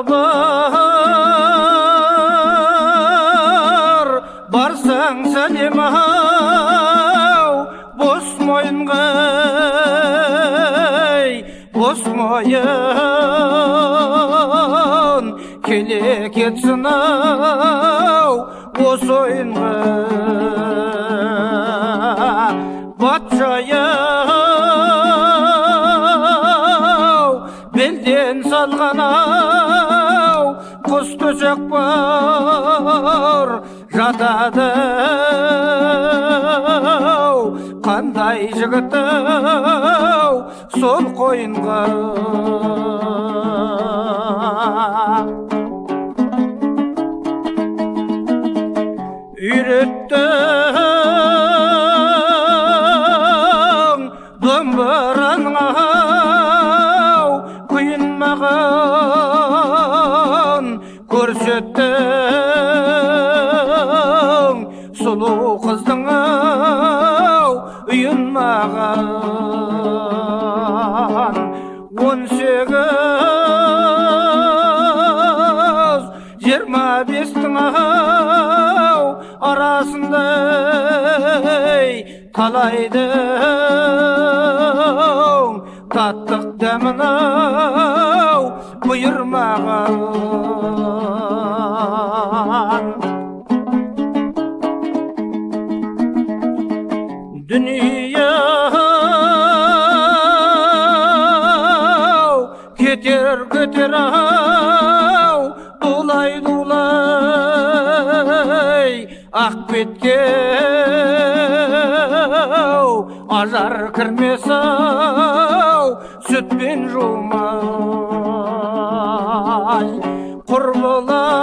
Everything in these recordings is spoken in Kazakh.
Бар, барсаң сәлем ау, бос мойынға, бос мойын келе кетсін ау осы ойынға. Патшайым, белден салған ау құс төсек бар жатады ау, қандай жігіт ау сол қойынға. Үйреттің домбыраның ау күйін маған, көрсеттің сұлу қыздың ау үйін маған. 18, 25-тің ау арасындай талайдың таттық дәмін ау бұйырмаған. Дүние ау кетер кетер ау дулай дулай ақ бетке ау ажар кірмес ау сүтпен жумай. Құрбылар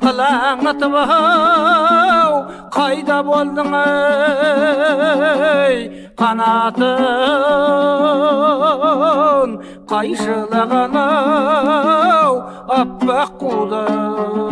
қылаңытып ау қайда болдың ей, қанатын қайшылаған ау аппақ қудай.